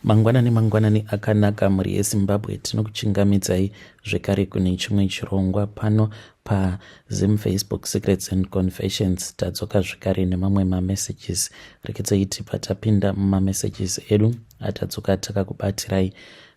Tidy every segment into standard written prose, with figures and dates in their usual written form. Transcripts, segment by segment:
Mangwanani mangwanani akanaka mhuri yeZimbabwe, tinokuchingamidzai zvekare kune chimwe chirongwa pano paZim Facebook Secrets and Confessions. Tadzoka zvekare nemamwe mamessages. Rekedzai tibva tapinda mumamessages edu atadzoka takakubatirai.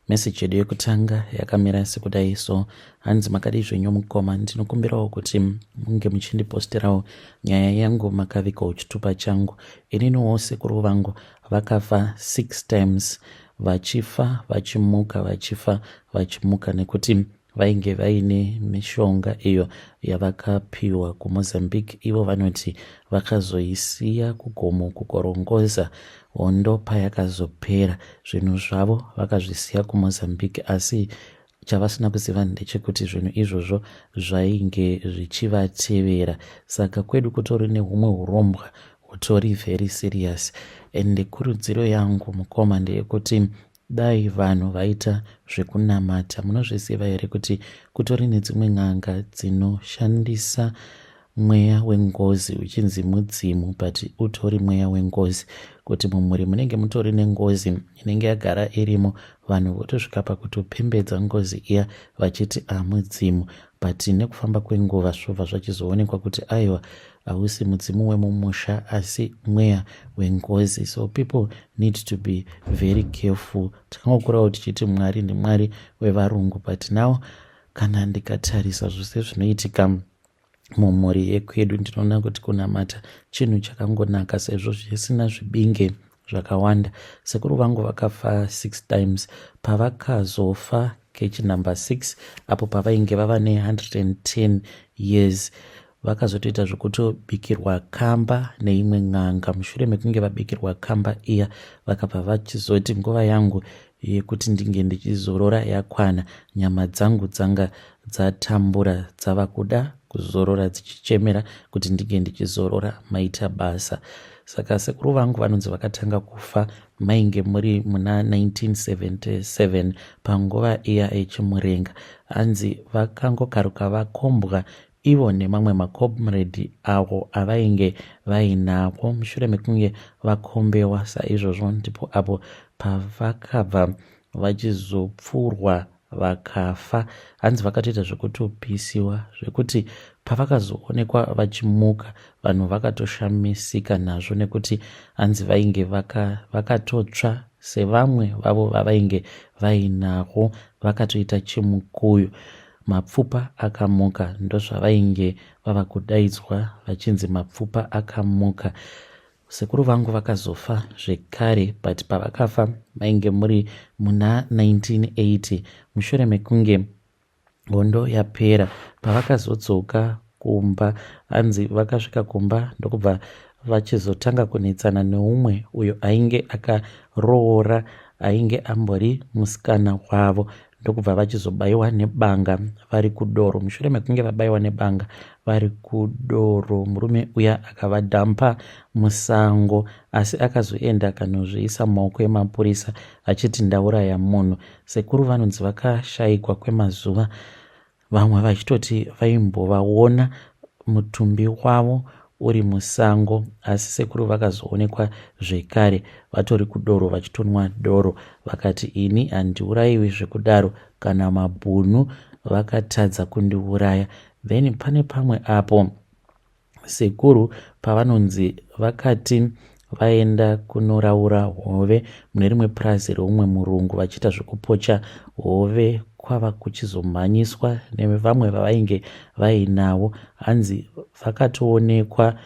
Message yedu yekutanga yakamira sekudai so. Hanzi, makadii zvenyu mukoma? Ndinokumbirawo kuti munge muchindiposterawo nyaya yangu makavigawo chitupa changu. Ininiwo sekuru vangu vakafa 6 times, vachifa vachimuka, vachifa vachimuka, nekuti vainge vaine mishonga iyo yavakapiwa kuMozambique. Ivo vanoti vakazoisiya kugomo kuKorongoza hondo payakazopera. Zvinhu zvavo vakazvisiya kuMozambique, asi chavasina kuziva ndechekuti zvinhu izvozvo zvainge zvichivatevera. Saka kwedu kutori nehumwe urombwa hutori very serious, ende kurudziro yangu mukoma ndeyekuti dai vanhu vaita zvekunamata. Munozviziva here kuti kutori nedzimwe n'anga dzinoshandisa mweya wengozi uchinzi mudzimu, but utori mweya wengozi, kuti mumhuri munenge mutori nengozi inenge yagara irimo, vanhu votosvika pakutopembedza ngozi iya vachiti amudzimu, but nekufamba kwenguva zvobva zvachizoonekwa kuti aiwa, hausi mudzimu wemumusha asi mweya wengozi. So people need to be very careful. Takangokurawo tichiti Mwari ndimwari wevarungu, but now kana ndikatarisa zvose zvinoitika mumhuri yekwedu, ndinoona kuti kunamata chinhu chakangonaka sezvo zvisina zvibinge zvakawanda. Sekuru vangu vakafa six times. Pavakazofa kechinumber 6, apo pavainge vava ne110 years, vakazotoita zvekutobikirwa kamba neimwe n'anga. Mushure mekunge vabikirwa kamba iya, vakabva vachizoti, "Nguva yangu yekuti ndinge ndichizorora yakwana. Nyama dzangu dzanga dzatambura, dzava kuda kuzorora, dzichichemera kuti ndinge ndichizorora. Maita basa." Saka sekuru vangu vanonzi vakatanga kufa mainge muri muna 1977, panguva iya yechimurenga. Hanzi vakangokaruka vakombwa ivo nemamwe makomredi avo avainge vainavo. Mushure mekunge vakombewa saizvozvo, ndipo apo pavakabva vachizopfurwa vakafa. Hanzi vakatoita zvekutopisiwa, zvekuti pavakazoonekwa vachimuka, vanhu vakatoshamisika nazvo, nekuti hanzi vainge vakatotsva vaka sevamwe vavo vavainge vainavo, vakatoita chimukuyu, mapfupa akamuka. Ndozvavainge vava kudaidzwa vachinzi mapfupa akamuka. Sekuru vangu vakazofa zvekare, but pavakafa mainge muri muna 1980, mushure mekunge hondo yapera. Pavakazodzoka kumba, hanzi vakasvika kumba ndokubva vachizotanga kunetsana neumwe uyo ainge akaroora ainge ambori musikana wavo, ndokubva vachizobayiwa nebanga vari kudoro. Mushure mekunge vabayiwa nebanga vari kudoro, murume uya akavadhampa musango, asi akazoenda akanozviisa mumaoko emapurisa achiti, "Ndauraya munhu." Sekuru vanonzi vakashayikwa kwemazuva, vamwe vachitoti vaimbovaona mutumbi wavo uri musango, asi sekuru vakazoonekwa zvekare vatori kudoro vachitonwa doro. Vakati, "Ini handiurayiwi zvekudaro, kana mabhunu vakatadza kundiuraya." Then pane pamwe apo sekuru pavanonzi vakati vaenda kunoraura hove mune rimwe purazi reumwe murungu, vachiita zvekupocha hove, kwava kuchizomhanyiswa nevamwe vavainge vainavo. Hanzi vakatoonekwa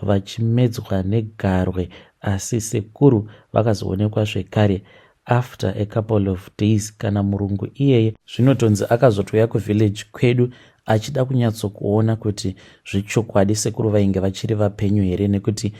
vachimedzwa negarwe, asi sekuru vakazoonekwa zvekare after a couple of days. Kana murungu iyeye zvinotonzi akazotouya kuvillage kwedu achida kunyatsokuona kuti zvechokwadi sekuru vainge vachiri vapenyu here, nekuti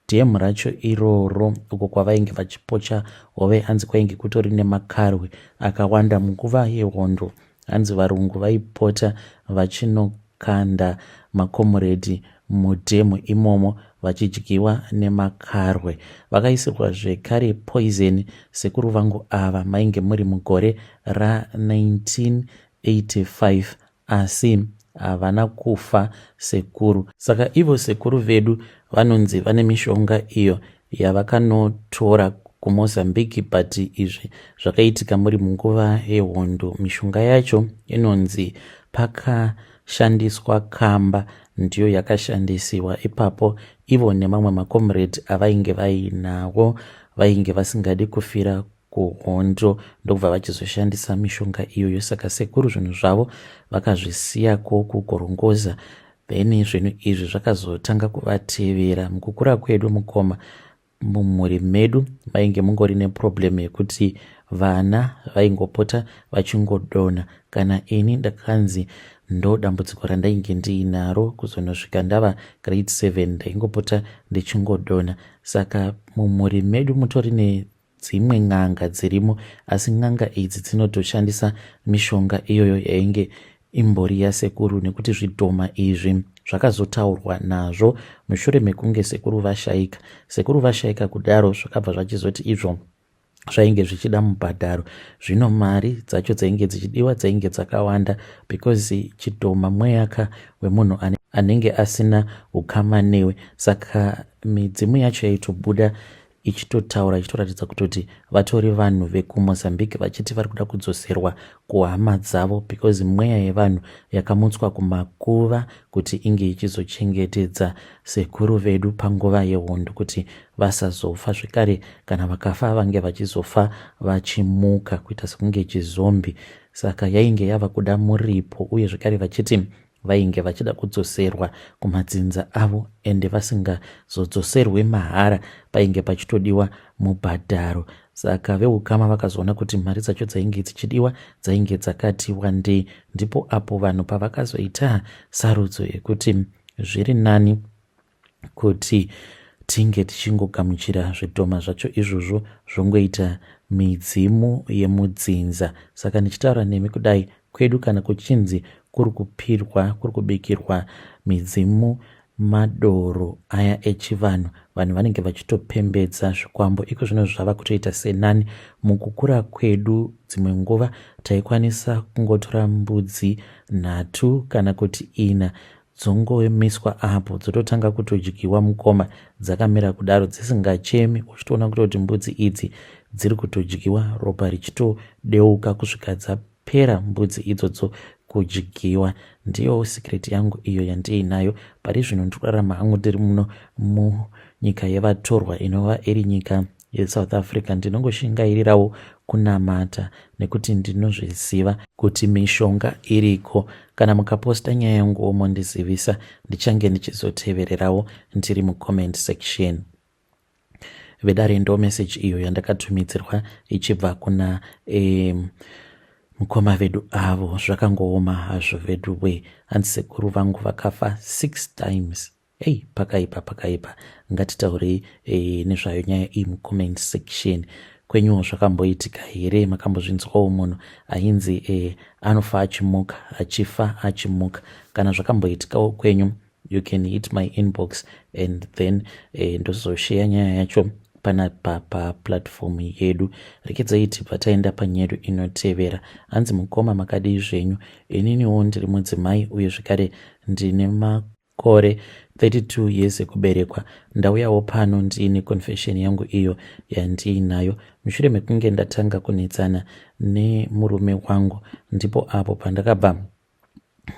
dhemu racho iroro uko kwavainge vachipocha hove, hanzi kwainge kutori nemakarwe akawanda munguva yehondo. Hanzi varungu vaipota vachinokanda makomuredhi mudhemu imomo vachidyiwa nemakarwe. Vakaisirwa zvekare poison sekuru vangu ava mainge muri mugore ra1985, asi havana kufa sekuru. Saka ivo sekuru vedu vanonzi vane mishonga iyo yavakanotora. kuMozambique, but izvi zvakaitika muri munguva yehondo. Mishonga yacho inonzi pakashandiswa kamba, ndiyo yakashandisiwa ipapo. Ivo nemamwe macomrade avainge vainawo vainge vasingadi kufira kuhondo, ndokubva vachizoshandisa mishonga iyoyo. Saka sekuru zvinhu zvavo vakazvisiyako kuGorongoza. Then zvinhu izvi zvakazotanga kuvatevera. Mukukura kwedu, mukoma, mumhuri medu mainge mungori neproblem yekuti vana vaingopota vachingodonha. Kana ini ndakanzi ndo dambudziko randainge ndiinaro. Kuzonosvika ndava grade 7 ndaingopota ndichingodonha. Saka mumhuri medu mutori nedzimwe n'anga dzirimo, asi n'anga idzi dzinotoshandisa mishonga iyoyo yainge imbori yasekuru, nekuti zvidhoma izvi zvakazotaurwa nazvo mushure mekunge sekuru vashaika. Sekuru vashaika kudaro, zvakabva zvachizoti izvo zvainge zvichida mubhadharo. Zvino mari dzacho dzainge dzichidiwa dzainge dzakawanda, because chidhoma mweyaka wemunhu anenge asina ukama newe. Saka midzimu yacho yaitobuda ichitotaura, ichitoratidza kutoti vatori vanhu vekuMozambique, vachiti vari kuda kudzoserwa kuhama dzavo, because mweya yevanhu yakamutswa kumakuva kuti inge ichizochengetedza sekuru vedu panguva yehondo kuti vasazofa zvekare. Kana vakafa, vange vachizofa vachimuka kuita sekunge chizombie. Saka yainge yava kuda muripo, uye zvekare vachiti vainge vachida kudzoserwa kumadzinza avo, ende vasingazodzoserwe mahara, painge pachitodiwa mubhadharo. Saka veukama vakazoona kuti mari dzacho dzainge dzichidiwa dzainge dzakati wandei. Ndipo apo vanhu pavakazoita sarudzo yekuti zviri nani kuti tinge tichingogamuchira zvidhoma zvacho izvozvo, zvongoita midzimu yemudzinza. Saka ndichitaura nemi kudai, kwedu kana kuchinzi kuri kupirwa, kuri kubikirwa midzimu madoro aya echivanhu, vanhu vanenge vachitopembedza zvikwambo. Iko zvino zvava kutoita senani. Mukukura kwedu, dzimwe nguva taikwanisa kungotora mbudzi nhatu kana kuti ina, dzongomiswa apo, dzototanga kutodyiwa, mukoma, dzakamira kudaro dzisingachemi, uchitoona kutoti mbudzi idzi dziri kutodyiwa, ropa richitodeuka kusvika dzapera mbudzi idzodzo kudyiwa. Ndiyo secret yangu iyo yandiinayo pari zvino. Ndiri kurarama hangu ndiri muno munyika yevatorwa, inova iri nyika yeSouth Africa. Ndinongoshingairirawo kunamata nekuti ndinozviziva kuti mishonga iriko. Kana mukaposta nyaya yanguwo mondizivisa, ndichange ndichizotevererawo ndiri mucomment section. Vedare, ndo message iyo yandakatumidzirwa ichibva kuna mukoma vedu avo. Zvakangooma hazvo vedu we. Hanzi sekuru vangu vakafa six times. Ei, pakaipa, pakaipa. Ngatitaurei nezvayo nyaya iyi mucomment section. Kwenyuwo zvakamboitika here? Makambozvinzwawo munhu ainzi anofa achimuka, achifa achimuka? Kana zvakamboitikawo kwenyu, you can hit my inbox and then ndozosheya nyaya yacho panapa paplatform yedu. Rekedzai tibva taenda panyedu inotevera. Hanzi, "Mukoma, makadii zvenyu? Ininiwo ndiri mudzimai, uye zvekare ndine makore 32 years ekuberekwa. Ndauyawo pano ndiine confession yangu iyo yandiinayo. Mushure mekunge ndatanga kunetsana nemurume wangu, ndipo apo pandakabva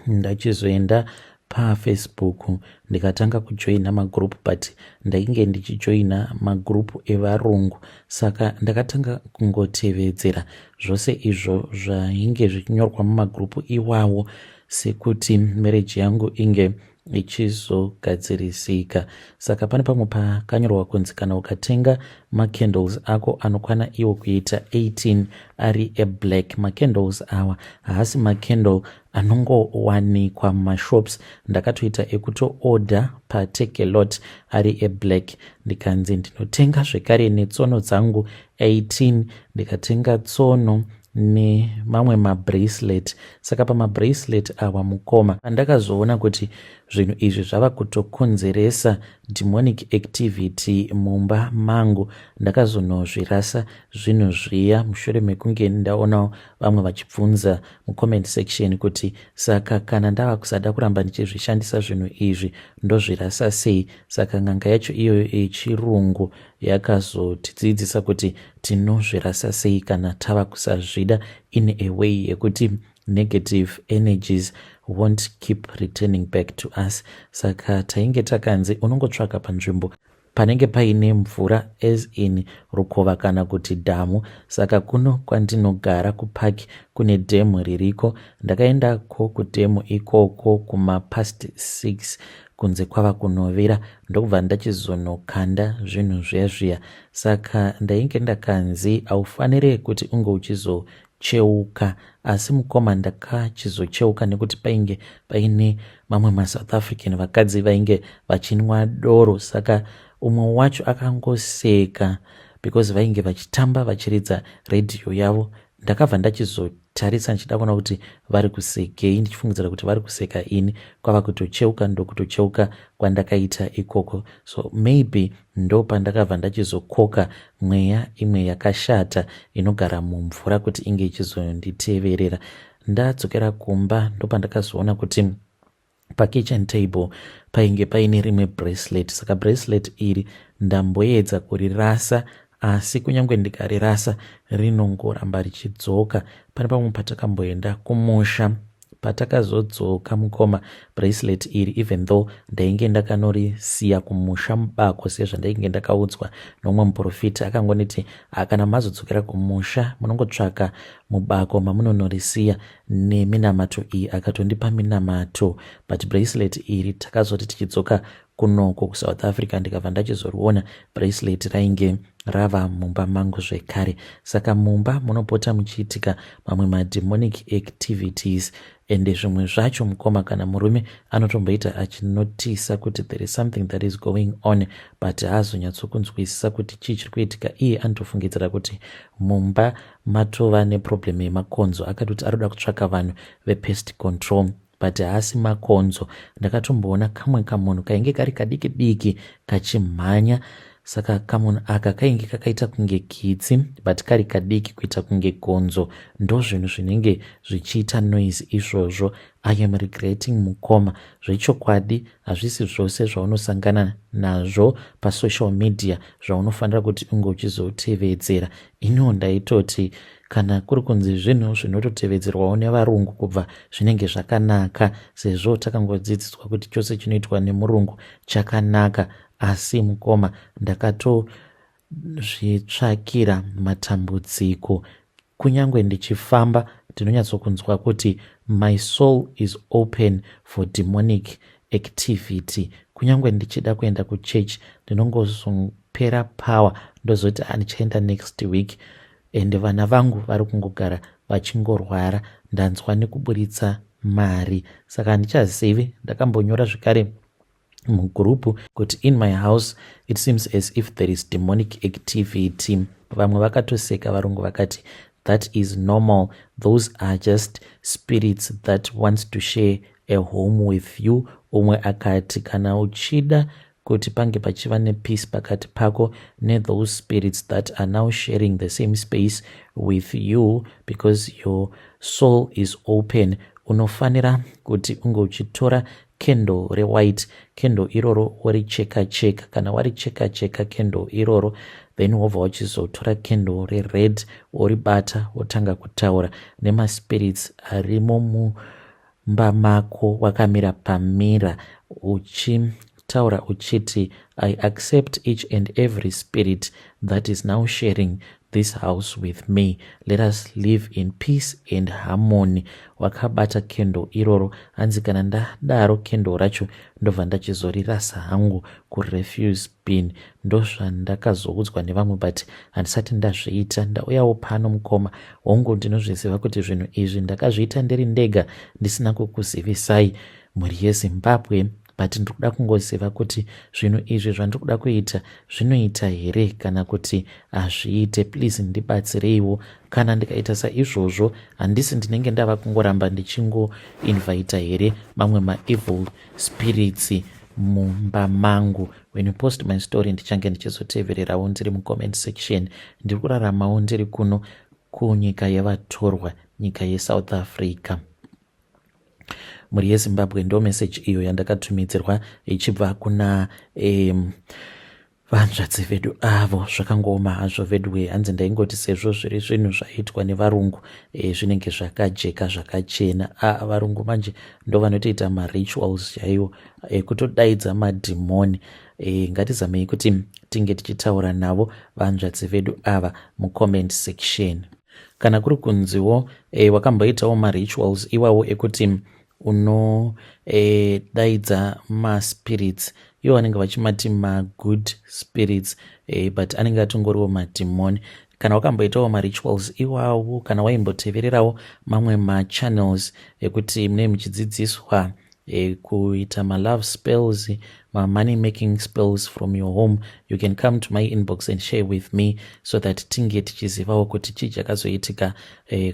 ndachizoenda paFacebook, ndikatanga kujoina magroup, but ndainge ndichijoina magroup evarungu. Saka ndakatanga kungotevedzera zvose izvo zvainge zvichinyorwa mumagroup iwawo, sekuti marriage yangu inge ichizogadzirisika. Saka pane pamwe pakanyorwa kunzi kana ukatenga macandles ako anokwana iwo kuita 18 ari eblack, macandles awa haasi macandle anongowanikwa mumashops, ndakatoita ekutoorder paTakealot ari eblack. Ndikanzi ndinotenga zvekare netsono dzangu 18. Ndikatenga tsono nemamwe mabracelet. Saka pamabracelet awa, mukoma, pandakazoona kuti zvinhu izvi zvava kutokonzeresa, demonic activity mumba mangu. Ndakazonozvirasa zvinhu zviya mushure mekunge ndaonawo vamwe vachibvunza mucomment section kuti saka kana ndava kusada kuramba ndichizvishandisa zvinhu izvi ndozvirasa sei. Saka n'anga yacho iyoyo yechirungu yakazotidzidzisa kuti tinozvirasa sei kana tava kusazvida in a way yekuti negative energies won't keep returning back to us. Saka tainge takanzi unongotsvaka panzvimbo panenge paine mvura, as in rukova kana kuti dhamu. Saka kuno kwandinogara kupark kune dhemu ririko. Ndakaendako kudhemu ikoko kumapast 6, kunze kwava kunovira, ndokubva ndachizonokanda zvinhu zviya zviya. Saka ndainge ndakanzi haufaniri kuti unge uchizocheuka, asi mukoma, ndakachizocheuka nekuti painge paine mamwe maSouth African vakadzi vainge vachinwa doro. Saka umwe wacho akangoseka because vainge vachitamba vachiridza redhiyo yavo. Ndakabva ndachizotarisa ndichida kuona kuti vari kusekei, ndichifungidzira kuti vari kuseka ini, kwava kutocheuka. Ndokutocheuka kwandakaita ikoko. So maybe ndo pandakabva ndachizokoka mweya imwe yakashata inogara mumvura kuti inge ichizonditeverera. Ndadzokera kumba, ndopandakazoona kuti pakitchen table painge paine rimwe bracelet. Saka bracelet iri ndamboedza kurirasa, asi kunyange ndikarirasa rinongoramba richidzoka. Pane pamwe patakamboenda kumusha, patakazodzoka mukoma, bracelet iri, even though ndainge ndakanorisiya kumusha mubako sezvandainge ndakaudzwa nomumwe muprofita, akangoniti kana mazodzokera kumusha munongotsvaka mubako mamunonorisiya neminamato iyi. Akatondipa minamato, but bracelet iri takazoti tichidzoka kunoko kuSouth Africa, ndikabva ndachizoriona bracelet rainge rava mumba mangu zvekare. Saka mumba munopota muchiitika mamwe mademonic activities, ende zvimwe zvacho mukoma, kana murume anotomboita achinotisa kuti there is something that is going on, but haazonyatsokunzwisisa kuti chii chiri kuitika. Iye anotofungidzira kuti mumba matova neproblem yemakonzo, akatoti arikuda kutsvaka vanhu vepest control, but haasi makonzo. Ndakatomboona kamwe kamunhu kainge kari kadiki diki kachimhanya. Saka kamunhu aka kainge kakaita kunge kitsi, but kari kadiki kuita kunge gonzo. Ndo zvinhu zvinenge zvichiita noise izvozvo. I am regretting mukoma, zvechokwadi hazvisi zvose zvaunosangana nazvo pasocial media zvaunofanira kuti unge uchizotevedzera. Iniwo ndaitoti kana kuri kunzi zvinhu zvinototevedzerwawo nevarungu kubva zvinenge zvakanaka, sezvo takangodzidziswa kuti chose chinoitwa nemurungu chakanaka. Asi mukoma, ndakatozvitsvakira matambudziko. Kunyange ndichifamba ndinonyatsokunzwa kuti my soul is open for demonic activity. Kunyange ndichida kuenda kuchechi, ndinongozopera power, ndozoti andichaenda next week. Ende vana vangu vari kungogara vachingorwara, ndanzwa nekuburitsa mari, saka handichazivi. Ndakambonyora zvekare mugurupu kuti in my house it seems as if there is demonic activity. Vamwe vakatoseka varungu, vakati that is normal, those are just spirits that wants to share a home with you. Umwe akati kana uchida kuti pange pachiva nepeace pakati pako nethose spirits that are now sharing the same space with you because your soul is open, unofanira kuti unge uchitora candle rewhite. Candle iroro woricheka cheka. Kana waricheka cheka candle iroro, then wobva wachizotora candle rered, woribata, wotanga kutaura nemaspirits arimo mumba mako wakamira pamirror, uchitaura uchiti, "I accept each and every spirit that is now sharing this house with me. Let us live in peace and harmony," wakabata candle iroro. Hanzi kana ndadaro, candle racho ndobva ndachizorirasa hangu kurefuse bin. Ndozvandakazoudzwa nevamwe, but handisati ndazviita. Ndauyawo pano mukoma. Hongu, ndinozviziva kuti zvinhu izvi ndakazviita ndiri ndega, ndisina kukuzivisai, mhuri yeZimbabwe, but ndiri kuda kungoziva kuti zvinhu izvi zvandiri kuda kuita zvinoita here kana kuti hazviite. Please ndibatsireiwo. Kana ndikaita saizvozvo, handisi ndinenge ndava kungoramba ndichingoinvita here mamwe maevil spirits? mumba mangu. When you post my story, ndichange ndichizotevererawo ndiri mucomment section. Ndiri kuraramawo ndiri kuno kunyika yevatorwa, nyika yeSouth Africa. Mhuri yeZimbabwe, ndo message iyo yandakatumidzirwa ichibva kuna vanzvadzi vedu avo. Zvakangooma hazvo veduwe. Hanzi ndaingoti sezvo zviri zvinhu zvaitwa nevarungu, zvinenge zvakajeka, zvakachena. A, varungu manje ndo vanotoita marituals chaiwo ekutodaidza madhimoni. Ngatizamei kuti tinge tichitaura navo vanzvadzi vedu ava mucomment section. Kana kuri kunziwo wakamboitawo marituals iwawo ekuti unodaidza maspirits, ivo vanenge vachimati magood spirits, but anenge atongoriwo madhimoni. Kana wakamboitawo marituals iwawo, kana waimbotevererawo mamwe machannels ekuti munee muchidzidziswa kuita malove spells, mamoney making spells from your home, you can come to my inbox and share with me so that tinge tichizivawo kuti chii chakazoitika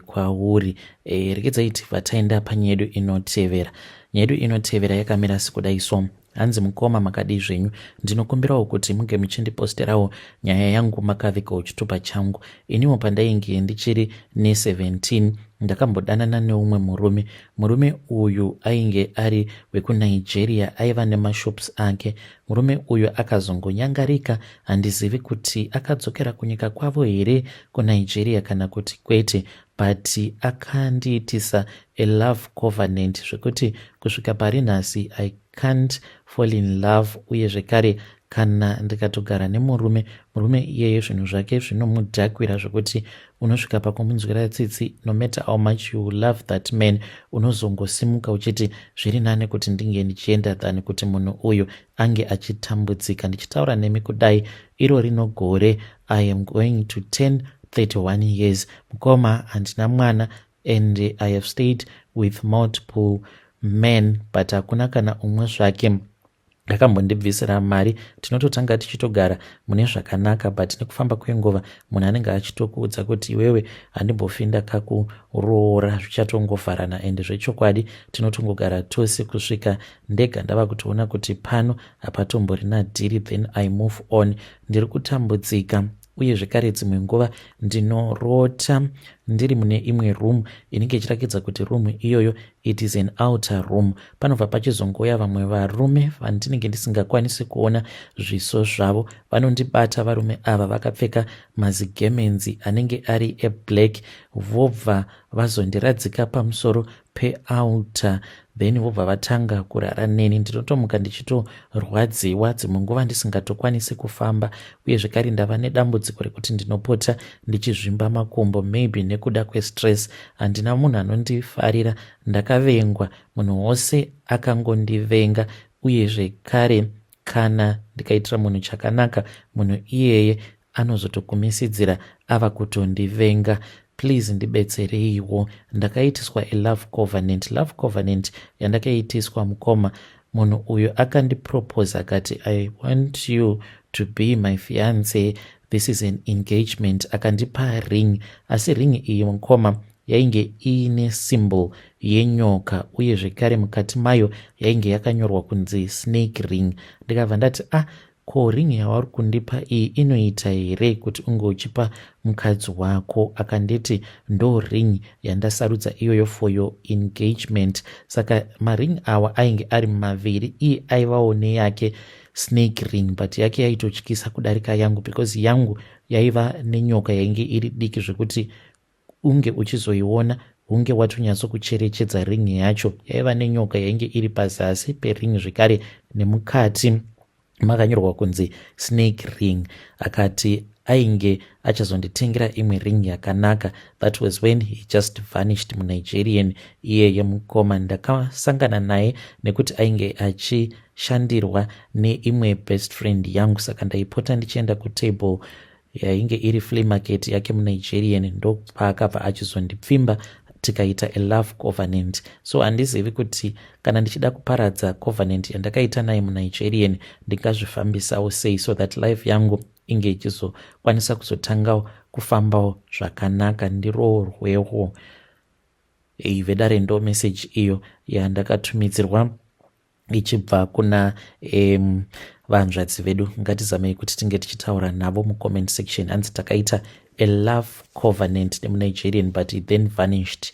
kwauri. Regedzai tibva taenda panyaya yedu inotevera. Nyaya yedu inotevera yakamira sekudai so. Hanzi, "Mukoma, makadii zvenyu? Ndinokumbirawo kuti munge muchindiposterawo nyaya yangu makavigawo chitupa changu. Iniwo pandainge ndichiri ne17 ndakambodanana neumwe murume. Murume uyu ainge ari wekuNigeria, aiva nemashops ake. Murume uyu akazongonyangarika. Handizivi kuti akadzokera kunyika kwavo here kuNigeria kana kuti kwete, but akandiitisa a love covenant zvekuti kusvika pari nhasi I can't fall in love. Uye zvekare kana ndikatogara nemurume, murume iyeye zvinhu zvake zvinomudhakwira zvokuti unosvika pakumunzwira tsitsi. No matter how much you love that man, unozongosimuka uchiti zviri nane kuti ndinge ndichienda than kuti munhu uyu ange achitambudzika. Ndichitaura nemi kudai, iro rino gore I am going to 10 31 years. Mukoma, handina mwana and I have stayed with multiple men, but hakuna kana umwe zvake akambondibvisira mari. Tinototanga tichitogara mune zvakanaka, but nekufamba kwenguva munhu anenge achitokuudza kuti iwewe handimbofi ndakakuroora, zvichatongovharana. And zvechokwadi tinotongogara tose kusvika ndega ndava kutoona kuti pano hapatomborina dhiri, then I move on. Ndiri kutambudzika. Uye zvekare dzimwe nguva ndinorota ndiri mune imwe room inenge ichirakidza kuti room iyoyo, it is an altar room. Panobva pachizongouya vamwe varume vandinenge ndisingakwanisi kuona zviso zvavo. Vanondibata varume ava vakapfeka mazigemenzi anenge ari eblack, vobva vazondiradzika pamusoro pealtar, then vobva vatanga kurara neni. Ndinotomuka ndichitorwadziwa, dzimwe nguva ndisingatokwanisi kufamba. Uye zvekare ndava nedambudziko rekuti ndinopota ndichizvimba makumbo, maybe nekuda kwestress. Handina munhu anondifarira, ndakavengwa, munhu wose akangondivenga. Uye zvekare kana ndikaitira munhu chakanaka, munhu iyeye anozotokumisidzira ava kutondivenga. Please ndibetsereiwo, ndakaitiswa a love covenant. Love covenant yandakaitiswa, mukoma, munhu uyu akandipropose akati, 'I want you to be my fiance, this is an engagement.' Akandipa ring, asi ring iyi, mukoma, yainge iine symbol yenyoka, uye zvekare mukati mayo yainge yakanyorwa kunzi snake ring. Ndikabva ndati, 'Ah, ko ring yauri kundipa iyi inoita here kuti unge uchipa mukadzi wako?' Akanditi, 'Ndo ring yandasarudza iyoyo for your engagement.' Saka maring awa ainge ari maviri. Iye aivawo neyake snake ring, but yake yaitotyisa kudarika yangu, because yangu yaiva nenyoka yainge iri diki zvekuti unge uchizoiona hunge watonyatsokucherechedza ring yacho. Yaiva nenyoka yainge iri pazasi pering, zvekare nemukati makanyorwa kunzi snake ring. Akati ainge achazonditengera imwe ring yakanaka. That was when he just vanished, muNigerian iyeye. Mukoma, ndakasangana naye nekuti ainge achishandirwa neimwe best friend yangu, saka ndaipota ndichienda kutable yainge iri flea market yake muNigerian. Ndopaakabva achizondipfimba, tikaita a love covenant. So handizivi kuti kana ndichida kuparadza covenant yandakaita naye muNigerian, ndingazvifambisawo sei so that life yangu inge ichizokwanisa kuzotangawo kufambawo zvakanaka, ndiroorwewo." Vedare, ndo message iyo yandakatumidzirwa. Ichibva kuna vanzvadzi vedu, ngatizamei kuti tinge tichitaura navo mucomment section. Hanzi takaita a love covenant nemuNigerian, but it then vanished.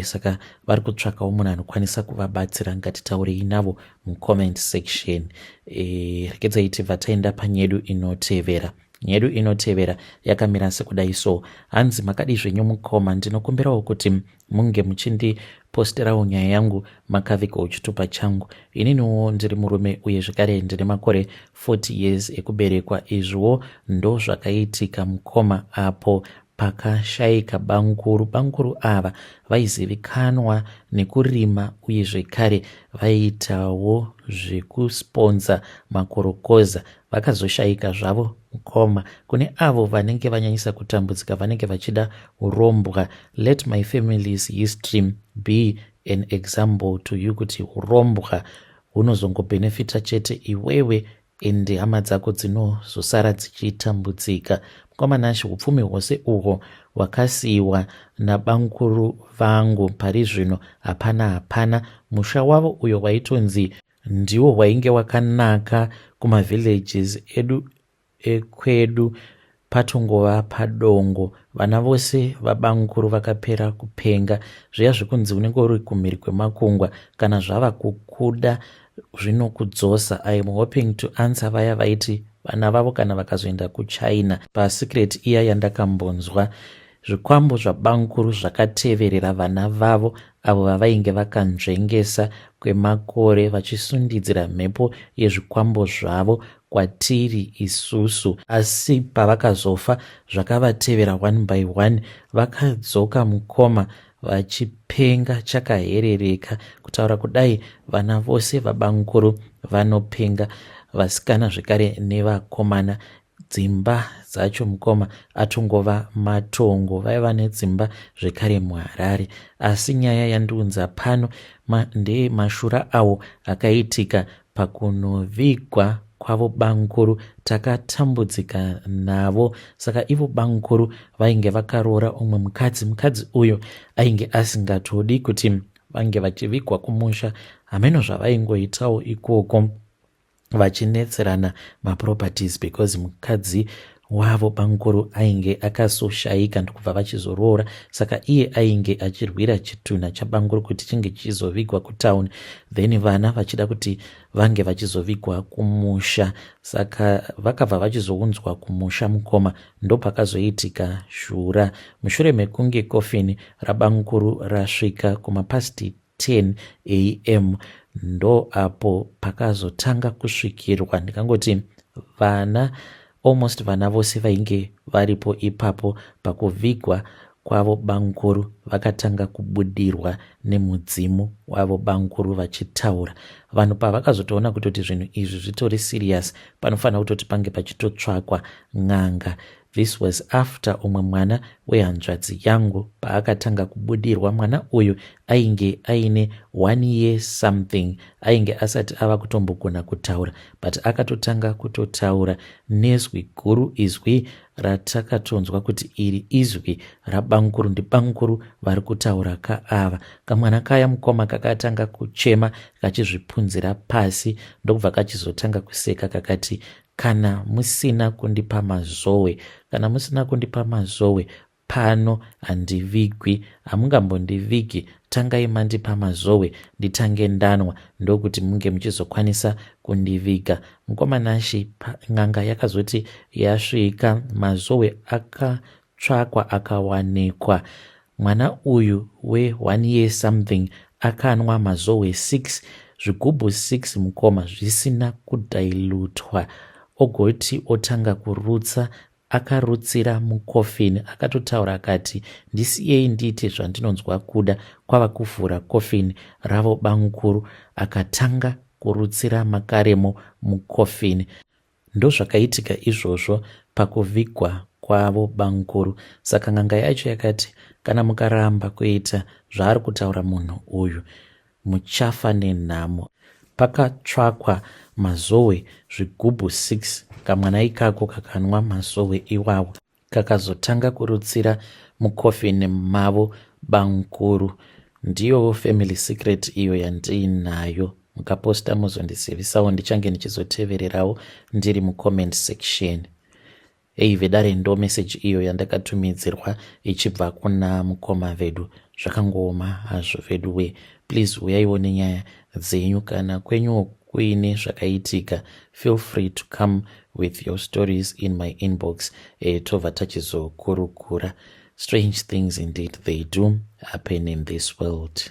Saka vari kutsvakawo munhu anokwanisa kuvabatsira. Ngatitaurei navo mucomment section. Regedzai tibva taenda panyedu inotevera. Nyedu inotevera yakamira sekudai so. Hanzi, "Makadi zvenyu mukoma? Ndinokumbirawo kuti munge muchindiposterawo nyaya yangu makavigawo chitupa changu. Ininiwo ndiri murume uye zvekare ndine makore 40 years ekuberekwa. Izviwo ndo zvakaitika mukoma apo pakashayika banguru. Banguru ava vaizivikanwa nekurima uye zvekare vaiitawo zvekusponza makorokoza. Vakazoshayika zvavo mukoma. Kune avo vanenge vanyanyisa kutambudzika, vanenge vachida urombwa, let my family's history be an example to you kuti urombwa hunozongobhenefita chete iwewe, ende hama dzako dzinozosara dzichitambudzika. Mukoma Nashe, upfumi hwose uhwo hwakasiyiwa nabanguru vangu pari zvino hapana, hapana. Musha wavo uyo waitonzi ndiwo wainge wakanaka kumavillages edu ekwedu patongova padongo. Vana vose vabanguru vakapera kupenga. Zviya zvekunzi unenge uri kumhiri kwemakungwa, kana zvava kukuda zvinokudzosa. I am hoping to answer vaya vaiti vana vavo kana vakazoenda kuChina. Pasecret iya yandakambonzwa, zvikwambo zvabanguru zvakateverera vana vavo avo vavainge vakanzvengesa kwemakore, vachisundidzira mhepo yezvikwambo zvavo kwatiri isusu. Asi pavakazofa, zvakavatevera one by one. Vakadzoka mukoma, vachipenga chakaherereka. Kutaura kudai, vana vose vabanguru vanopenga, vasikana zvekare nevakomana. Dzimba dzacho mukoma atongova matongo. Vaiva nedzimba zvekare muHarare. Asi nyaya yandiunza pano ndemashura awo akaitika pakunovigwa kwavo banguru. Takatambudzika navo. Saka ivo banguru vainge vakaroora umwe mukadzi. Mukadzi uyu ainge asingatodi kuti vange vachivigwa kumusha. Hameno zvavaingoitawo ikoko, vachinetserana maproperties, because mukadzi wavo banguru ainge akasoshayika, ndokubva vachizoroora. Saka iye ainge achirwira chitunha chabanguru kuti chinge chichizovigwa kutauni, then vana vachida kuti vange vachizovigwa kumusha. Saka vakabva vachizounzwa kumusha mukoma, ndopakazoitika shura. Mushure mekunge kofini rabanguru rasvika kumapast 10 a.m., ndo apo pakazotanga kusvikirwa. Ndikangoti vana, almost vana vose vainge varipo ipapo pakuvigwa kwavo banguru vakatanga kubudirwa nemudzimu wavo banguru vachitaura. Vanhu pavakazotoona kutoti zvinhu izvi zvitori serious, panofanira kutoti pange pachitotsvakwa n'anga. This was after umwe mwana wehanzvadzi yangu paakatanga kubudirwa. Mwana uyu ainge aine one year something, ainge asati ava kutombogona kutaura, but akatotanga kutotaura nezwi guru, izwi ratakatonzwa kuti iri izwi rabanguru, ndibanguru vari kutaura kaava. Kamwana kaya mukoma kakatanga kuchema kachizvipunzira pasi, ndokubva kachizotanga kuseka kakati, 'Kana musina kundipa mazowe, kana musina kundipa mazowe, pano handivigwi. Hamungambondivigi. Tangai mandipa mazowe nditange ndanwa, ndokuti munge muchizokwanisa kundiviga.' Mukoma Nashe, n'anga yakazoti yasvika, mazowe akatsvakwa akawanikwa. Mwana uyu we1 year something akanwa mazowe 6, zvigubhu 6 mukoma, zvisina kudhailutwa. Ogoti otanga kurutsa, akarutsira mukofini. Akatotaura akati, 'Ndisiyei ndiite zvandinonzwa kuda.' Kwava kuvhura kofini ravo banguru, akatanga kurutsira makaremo mukofini. Ndozvakaitika izvozvo pakuvigwa kwavo banguru. Saka n'anga yacho yakati, 'Kana mukaramba kuita zvaari kutaura munhu uyu, muchafa nenhamo.' Pakatsvakwa mazowe zvigubhu 6. Kamwana ikako kakanwa mazowe iwawo, kakazotanga kurutsira mukofini mavo banguru. Ndiyo family secret iyo yandiinayo. Mukaposta muzondizivisawo, ndichange ndichizotevererawo ndiri mucomment section. Ei vedare, ndo meseji iyo yandakatumidzirwa ichibva kuna mukoma vedu. Zvakangooma hazvo vedu we. Please uyaiwo nenyaya dzenyu. Kana kwenyuwo kuine zvakaitika, feel free to come with your stories in my inbox, tobva tachizokurukura. Strange things indeed, they do happen in this world.